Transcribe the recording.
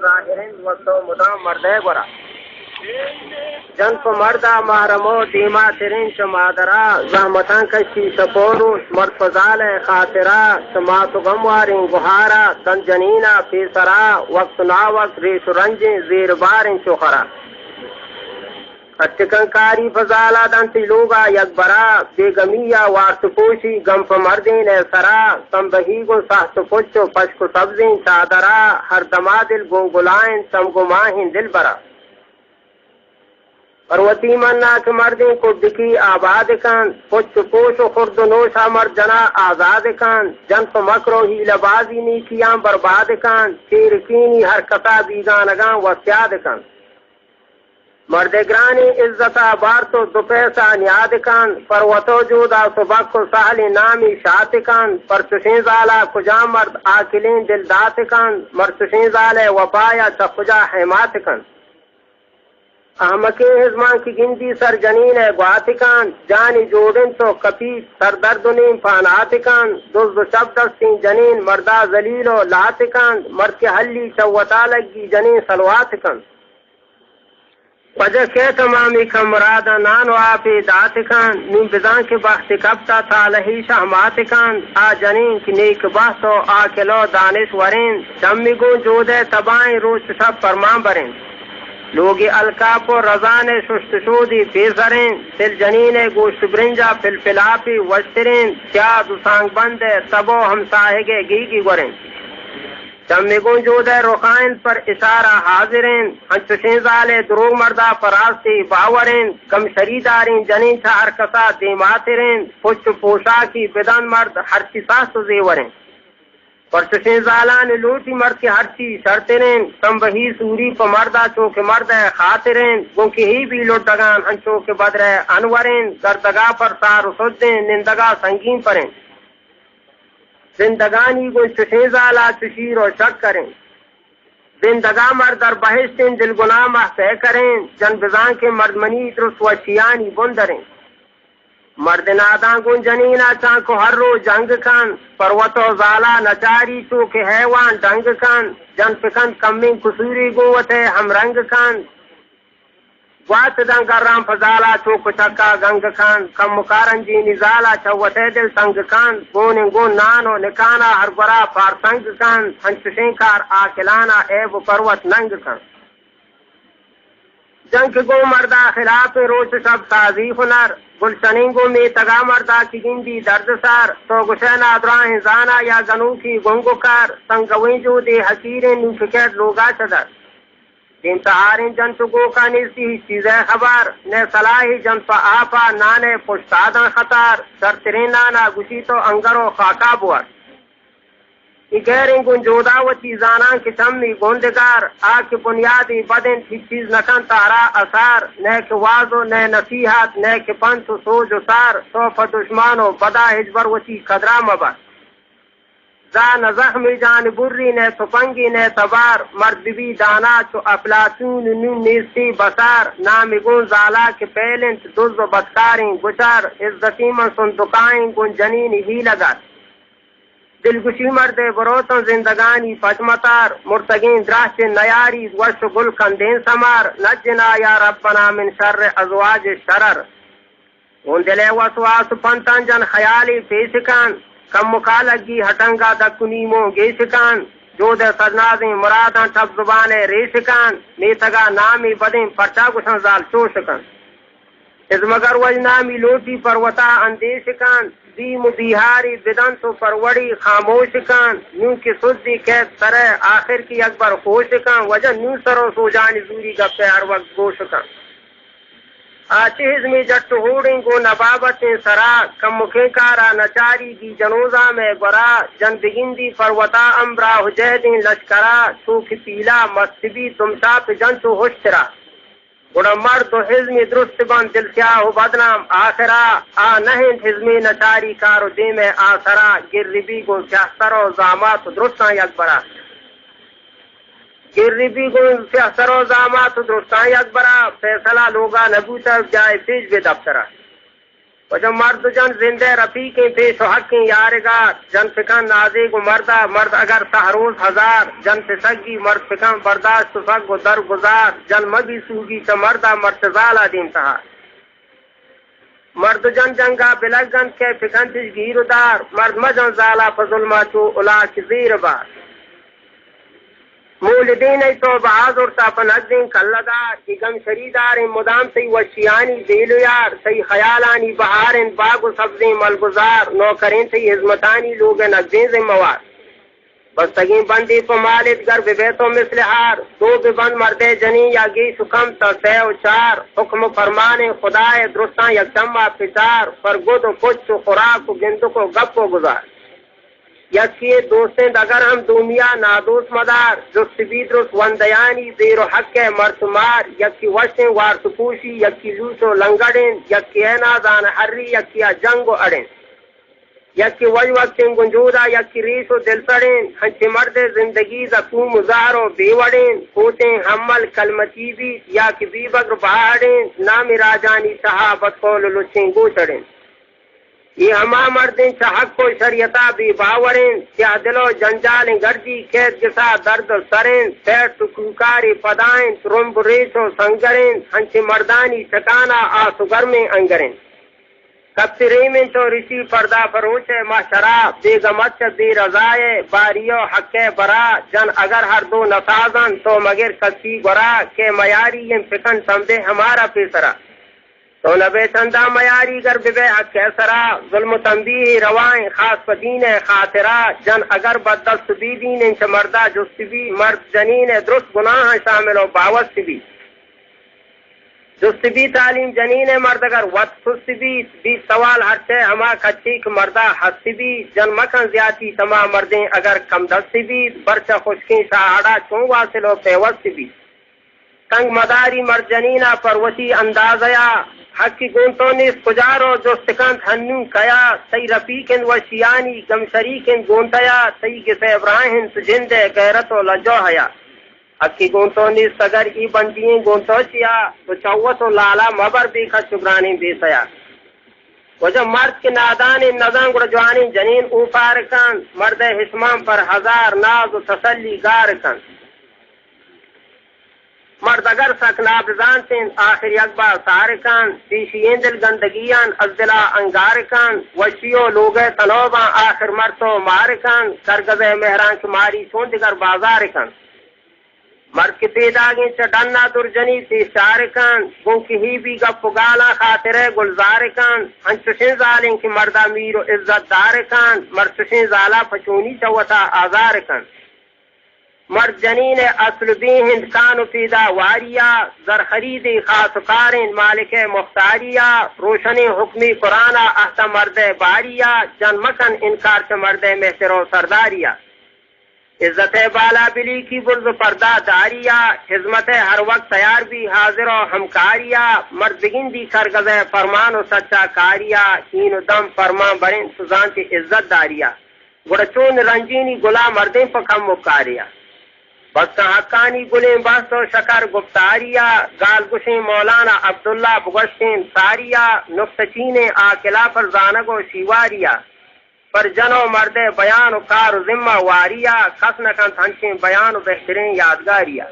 ظاہر انت وقت و مدام مردے گورا۔ جن پہ مردا محرم و دیما ترین چہ مادرا، زحمتاں کشی شپ و روچ، مرد پہ زال ء خاطرا، چہ مات و گمواریں گہارا، دن جنینا پیسرا، وقت ناوقت ریش و رنجیں زیر باریں چوخرا۔ کٹکن کاری پہ زالا دنت لوگا یک برا، بے گمی یا وارت پوشی گم پہ مردین ء سرا، سمبہی گوں سہت و پچ و پشک و سبزیں چادرا، ہر دما دل گوں گلائیں چم گوں ماہیں دلبرا۔ پر وتی منا کہ مردیں کڈکی آباد کنت، پچ و پوش و خرد و نوشا مرد جنا آزاد کنت، جن پہ مکر و حیلہ بازی نیکیاں برباد کنت، چیرکینی ہر کسا بیگانگاں وسیاد کنت۔ مرد گرانیں عزتا بارت و دو پیسہ نیاد کنت، پر وتو جودا سبک و سہلیں نامی شات کنت، پر چشیں زالا کجام مرد عاقلیں دل دات کنت، مر چشیں زالے وپایا چہ کجا حیمات کنت۔ احمقیں ہزمان کہ گندی سر جنین ء گوات کنت، جانی جوڑ انت و کپیت سر درد و نیم پانات کنت، دزد و چپ دستیں جنین مردا ذلیل و لات کنت، مرد کہ ہلی چہ وتا لگی جنین سلوات کنت۔ وجہ کئے تمامی کم مراداں نان و آپے دات کنت، نوں بزاں کہ بخت کپتا تالہی شہمات کنت۔ آ جنین کہ نیک بخت و عاقل و دانشوریں، چمی گوں جودئے تباہیں روچ و شپ پرمان بریں۔ لوگی الکاپ و رزانئے ششت و شودی پیسریں، دل جنینئے گوشت برنجا پلپلاپی وشتریں، سیاد و سانگ بندئے تب و ہمساہگئے گیگی گوریں۔ چمی گوں جودئے رخائنت پر اشارہ حاضر انت، انچوشیں زالے دروگ مردا پہ راستی باور انت، کم شریداریں جنین چہ ہر کسا دیماتر انت، پچ و پوشاکی بدن مرد ہرچی ساست و زیور انت۔ پر چوشیں زالانی لوٹی مرد کہ ہرچی شرتر انت، سمبہی سوری پہ مردا چو کہ مردئے خاطر انت، گوں کہ ہی بی لڈگان انچو کہ بدرئے انور انت، گردگا پر سار و سد انت، نندگا سنگین پر انت۔ زندگانی گوں چشیں زالا چو شیر و شکر انت۔ زندگا مرد در بہشت انت، دلگنا مہ پیکر انت۔ جن بزاں کہ مرد منی درست وشیانی بندر انت۔ مرد ناداں گوں جنینا چانکو ہر روچ جنگ کنت۔ پر وت و زالا نچاری چو کہ حیوان ڈنگ کنت۔ جن پکنت کمیں قصوری گوں وتئے ہمرنگ کنت۔ گوات داں گراں پہ زالا چو کچکا گنگ کنت، کم و کارنجینی زالا چہ وتئے دل تنگ کنت، گونیں گون نان و نکانا ہر گورا پارسنگ کنت، انچوشیں کار عاقلانا عیب و پروت ننگ کنت۔ جنگ کہ گوں مردا خلاف روچ و شپ سازی ہنر، گلشنیں گوں میتگا مردا کہ گندی درد سر، تو گشئے نادراہیں زانا یا گنوکی گنگ و کر، سنگویں جودے حقیریں نوں کہ کئیت لوگا چہ در۔ دیم تہاریں جنت و گوکا نیستی ہچ چیزئے خبر، نئے صلاحی جنت پہ آپا نانئے پشتاداں خطر، شرتریں نانا گوشی تو انگر و خاکا بور۔ اے غیریں گوں جودا وتی زاناں کہ چمی گوں دگر، آ کہ بنیادی بد انت ہچ چیز نکنت تہرا اثر، نئے کہ واز و نئے نصیحت، نئے کہ پنت و سوج و سر، تو پہ دشمان و بدا ہچبر وتی قدرا مبر۔ زاہ نہ زخمی جان بری نئے تپنگی نئے تبار، مرد بہ بی دانا چو افلاطون نون نیستی بسار، نامی گوں زالا کہ پیل انت دز و بدکاریں گچار، عزتی من سندکائیں گوں جنین ہیلگر۔ دلگوشی مردے بروتاں زندگانی پچ متار، مرتگیں دراہ چہ نیاریت وش و گل کندیں سمار، نجنا یا ربنا من شر ازواج شرر۔ اوں دل ء وسواس پنتاں جن خیالی پیش کن، کمکا لگی ہٹنگا دک و نیموں گیش کن، جود ء سرنازیں مراداں ٹپ زبان ء ریش کن، میتگا نامی بدیں پرچا گوشاں زال چوش کن۔ از مگر وژنامی لوٹی پر وتا اندیش کن، بیم و بیہاری بدنت و پروڑی خاموش کن، نوں کہ سدی کیت سر ء آخر کہ یکبر خوش کن، وجہ نوں سر و سوجانی زوری گپ ء ہر وقت گوش کن۔ آ چہ ہزمیں جٹ و ہوڑیں گوں نبابتیں سرا، کمکیں کارا نچاری گی جنوزامئے گورا، جن بگندی پر وتا امبراہ و جہدیں لشکرا، چو کہ پیلا مست بیت دمشاپ جنت و ہشترا۔ گڑا مرد و ہزمے درست بنت دل سیاہ و بدنام آخرا، آ نہ انت ہزمے نچاری کار و دیمئے آسرا، گر بی گوں سیاہ سر و زامات و درستاں یکبرا۔ گر بی گوں سیاہ سر و زامات و درستاں یکبرا، فیصلہ لوگا نہ بوتگ، جائے پیش بے دفترا۔ واجہ مرد و جن زندہ رفیقیں، پیش و حقیں یارگار، جن پکن نازیگ و مردا، مرد اگر سہ روز ہزار، جن پسگی مرد پکن برداشت و سگ و درگزار، جن مبی سوگی چہ مردا، مرد چہ زالا دیم تہار۔ مرد و جن جنگا بلگ انت کہ پکنتش گیر و دار، مرد مجن زالا پہ ظلما چو الاک زیر بار۔ مولدین ای تو بہا زرتا پہ نگدیں کلہ دار، اے گم شری داریں مدام تئی وشیانی بیل و یار، تئی خیالانی بہاریں باگ و سبزیں ملگزار، نوکریں تئی ہزمتانی لوگ نگدیں ذمہ وار۔ بستگیں بندے پہ مالت گر ببے تو مثل ہار، دو ببند مردے جنیں یا گیش و کم تا سہ و چار، حکم و فرمان خدائے درستاں یک چما پچار، پر گد و پچ و خوراک و گندک و گپ و گزار۔ یکے دوستیں اگر ہم دومیا نادوست مدار، جست بی درست وندیانی زیر و حق ء مرد مار، یکے وشیں وارت پوشی، یکے لوچ و لنگڑیں، یکے ء نازان ہری، یکے ء جنگ و اڑیں۔ یکے وج وقتیں گنجودا، یکے ریش و دل سڑیں، ہنچیں مرد زندگی زکوم و زہر و بے وڑیں، کوتیں حمل کلمتی بیت، یا کہ بی بگر باہڑیں، نام راجانی تہا بدقول و لچیں گوچڑیں۔ اے ہما مردیں چہ حق و شریعتا بے باوریں، سیاہ دل و جنجالیں گردی کیت گسا درد و سریں، پیٹ و کوکارے پدائیں، رمب و ریچ و سنگریں، ہنچیں مردانی چکانا آس و گرمیں انگریں۔ کپت ریم انت و رسی پردا پہ روچ محشرا، بیگمت چہ بے رضائے، باری و حق برا، جن اگر ہر دو نسازن، تو مگر کسی گورا، کہ میاری انت پکن تمبے ہمارا پیسرا۔ تو نبے چندا میاری گر ببے حق سرا، ظلم و تنبیہ روائیں خاص پہ دین خاطرا، جن اگر بددست بی دین انت مردا جست بی، مرد جنین درست گناہ شامل و باوست بی۔ جست بی تعلیم جنین مرد اگر وت سست بیت، بیت سوال ہرچے ہما کچی کہ مردا ہست بیت، جن مکن زیاتی تما مردیں اگر کم دست بیت، برچہ خشکیں شاہڑا چون واصل و پیوست بیت۔ تنگ مداری مرد جنینا پر وتی اندازیا، حقی گون تو نیست کجا رو جست کنت ہنو کیا، تئی رفیق انت وشیانی گم شریک انت گون تیا، تئی گس ابراہ انت جند غیرت و لجو حیا۔ حقی گون تو نیست اگر ای بندی انت گون تو چیا، تو چوت و لالا مبر بے کچ و گرانیں بے سیا۔ وجہ مرد کہ نادانیں نزان گڑا جوانیں جنین اوپار کنت، مرد حشمان پر ہزار ناز و تسلی گار کنت۔ مرد اگر سک نابزانت انت، آخر یک بار سار کنت، پیشی این دل گندگیان از دلا انگار کنت، وشی و لوگ تنوبان آخر مرد تو مار کنت، کرگز مہران کہ ماری چون دگر بازار کنت۔ مرد کہ پیداگیں چہ ڈنا درجنی پیشار کنت، گوں کہ ہی بی گپ و گالاں خاطر گلزار کنت، انچوشیں زالیں کہ مردا میر و عزت دار کنت، مرد چوشیں زالا پچونی چہ وتا آزار کنت۔ مرد جنین ء اصل بی ہند کان و پیدا واریا، زر خریدی خاص و کارین مالک مختاریا، روشنی حکمی قرآن ء اہت مرد باریا، جن مکن انکار چہ مرد مہتر و سرداریا۔ عزت بالا بلی کی برز و پردہ داریا، خدمت ہر وقت تیار بی حاضر و ہمکاریا، مرد بگندی کرگز فرمان و سچا کاریا، این و دم فرمان برین سزانتی عزت داریا۔ گڑا چون رنجینی گلا مردیں پہ کم و کاریا۔ بس کن حقانی گلیں بحث و شکر گفتاریا، گال گشیں مولانا عبداللہ بگوشتیں ساریا، نکتہ چینیں عاقلہ پر زانگ و شیواریا، پر جن و مرد بیان و کار و ذمہ واریا، کس نہ کنت ہنچیں بیان و بہتریں یادگاریا۔